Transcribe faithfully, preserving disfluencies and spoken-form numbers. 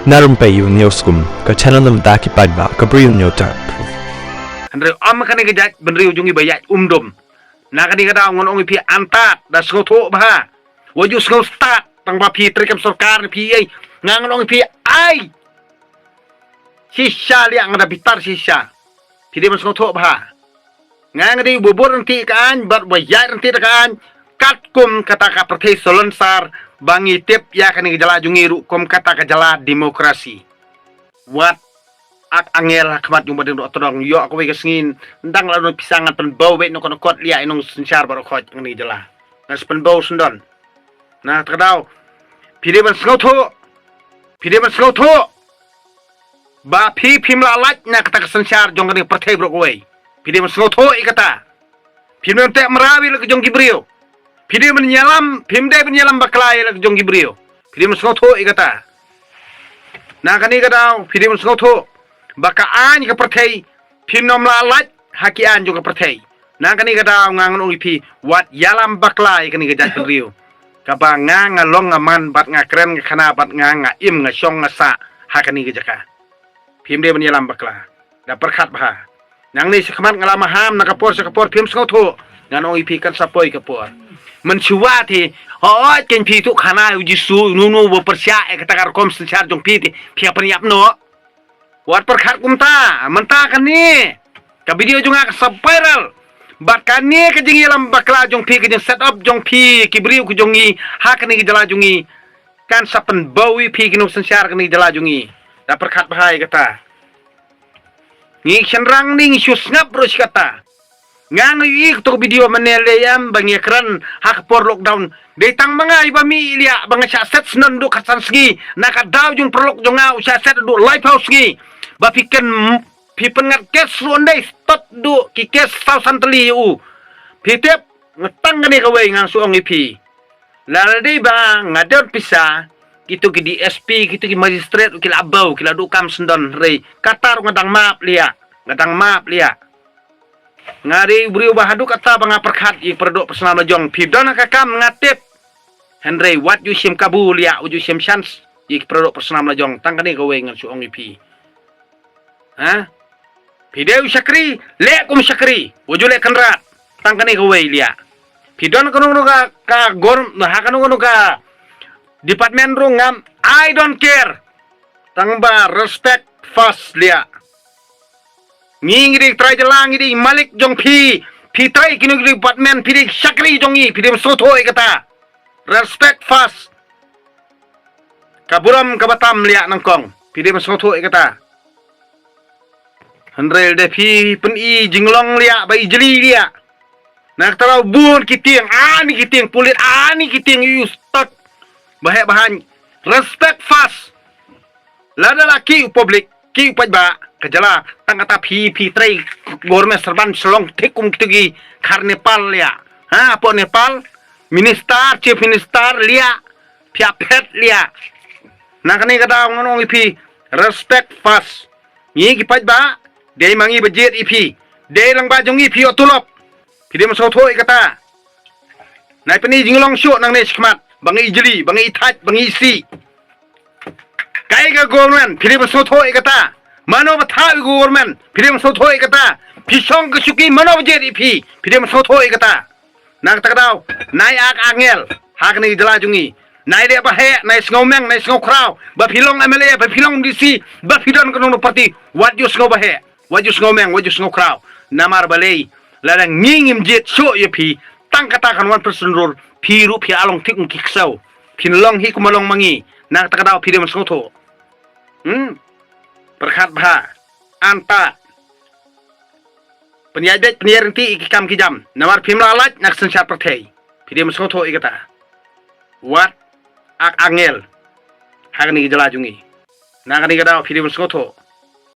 Na rympei ïa u News Kum, ka channel na bynta ki paidbah, ka briew New Type. Hynrei ym kane ka jaitbynriew jong ngi ba ïaid um dum. Na kane ka daw ngan ong ïa phi, antad da sngewthuh bha. Wat ju sngewstad tang ba phi trei kum sorkar ne phi ei. Nga ngan ong ïa phi, ai. Shisha liang, nga da bitar shisha. Phi dei ban sngewthuh bha. Nga nga dei uba bud ryntih ka aiñ bad uba ïaid ryntih da ka aiñ, katkum kata ka pyrthei salonsar ba ngi tip ïa kane ka jylla jong ngi ruh kum kata ka jylla demokrasi. Wat ak angel ha khmat jong u Bahdeng Dohtdong, ïoh kawei ka sngi, ym dang la don pisa ngan pynbew beit na kot na kot liah ïa u nongsynshar baroh khoit kane ka jylla. Ngan sa pynbew sngewdon. Na kata ka daw, phi dei ban sngewthuh. Phi dei ban sngewthuh ba phi phim lah lait na kata ka synshar jong kane ka pyrthei baroh kawei. Phi dei ban sngewthuh ïa kata. Phim dei ban teh mraw ïa la ka jong ki briew. Phi dei ban ïalam, phim dei ban ïalam bakla ïa la ka jong ki briew. Phi dei ban sngewthuh ïa kata. Na kane ka daw, phi dei ban sngewthuh ba ka aiñ ka pyrthei phim nym lah lait ha ki aiñ jong ka pyrthei. Na kane ka daw nga ngan ong ïa phi, wat ïalam bakla ïa kane ka jaitbynriew. Kaba nga nga long nga man bad nga kren nga khana bad nga nga im nga shong nga sah ha kane ka jaka. Phim dei ban ïalam bakla. Da pyrkhat bha. Nangne shakhmat nga la maham na ka por sha ka por phim sngewthuh. Ngan ong ïa phi kan sa poi ka por. Mynshuwa te, hooid kein phi tuh khana ïa u Jisu, uno uno uba pyrshah ïa kata ka rukom synshar jong phi te, phi hap pynïap noh. Wat pyrkhat kumta, mynta kane ka video jong nga ka sa viral. Bad kane ka jingïalam bakla jong phi, ka jingset up jong phi, ki briew ki jong ngi ha kane ka jylla jong ngi, kan sa pynbew ïa phi ki nongsynshar kane ka jylla jong ngi. Da pyrkhat bha ïa kata. Ngi shynrang ne ngi shu sngap ruh shi katta. Nga nga ïohi kato ka video mynne lei em ba ngi kren ha ka por lockdown. Dei tang ma nga iba mih liah ba nga shah set syndon duh khatsan sngi na ka daw jong paralok jong nga u shah set duh laiphew sngi. Ba phi kren phi pynngat kes ruh ndei stot duh ki kes saw san tylli ïa u. Phi tip nga tang kane kawei ngan shu ong ïa phi. Lada dei ba nga don pisa, kito ki D S P, kito ki magistrate ki la bew, ki la duh kam syndon hynrei kata ruh nga dang map liah, nga dang map liah. Nga dei u briew ba haduh katta ba nga pyrkhat ïa ki para doh para snam la jong. Phi don ha ka kam nga tip. Hynrei wat ju shim kabu liah, wat ju shim chance ïa ki para doh para snam la jong. Tang kane kawei ngan shu ong ïa phi. Ha? Phi dei u shakri, leh kum shakri, wat ju leh kynrad. Tang kane kawei liah. Phi don kano kano ka, ka gor, ha kano kano ka department ruh ngam, I don't care. Tang ba respect first liah. Ngi ngi dei trai jylla, ngi dei malik jong phi. Phi trai kino kino department, phi dei shakri jong ngi, phi dei ban sngewthuh ïa kata. Respect first. Ka burom kaba tam liah nyngkong. Phi dei ban sngewthuh ïa kata. Hynrei lada phi pyni jinglong liah ba ijli liah. Na kata daw bun ki tieng, ani ki tieng pulit, ani ki tieng ïa u stot. Ba heh ba haiñ. Respect first. Lada la ki u public, ki u paidbah ka jylla, tang kata phi, phi trei government servant shlong thik kum kito ki khar Nepal liah. Ha, hapoh Nepal, minister, chief minister liah, phi ïa phet liah. Na kane ka daw ngan ong ïa phi, respect first. Ngi ki paidbah, dei ma ngi ba jied ïa phi. Dei lang ba jong ngi phi ïoh tulop. Phi dei ban sngewthuh ïa kata. Nai pyni jinglong shuh nangne shakhmat, ba ngi ijli, ba ngi ithait, ba ngi isih. Kaei ka government, phi dei ban sngewthuh ïa kata. Mano ba thaw ïa ka government, phi dei ban sngewthuh ïa kata. Phi shong ka shuki, mano ba jied ïa phi, phi dei ban sngewthuh ïa kata. Na kata ka daw, nai ak angel ha kane ka jylla jong ngi. Nai leh ba heh, nai sngewmeng, nai sngewkhraw. Ba phi long M L A, ba phi long M D C, ba phi don kano kano party, wat ju sngew ba heh, wat ju sngewmeng, wat ju sngewkhraw. Namar balei, lada ngi ngim jied shuh ïa phi, tang kata kan wan pynsynrur, phi ruh phi ïa long thik kum ki ksew. Phin long hi kum ba long ma ngi. Na kata ka daw phi dei ban sngewthuh. Hmm. Pyrkhat bha. Antad. Pynïaid beit, pynïaid ryntih ïa ki kam ki jam. Namar phim lah lait na ka synshar pyrthei. Phi dei ban sngewthuh ïa kata. Wat ak angel ha kane ka jylla jong ngi. Na kane ka daw phi dei ban sngewthuh.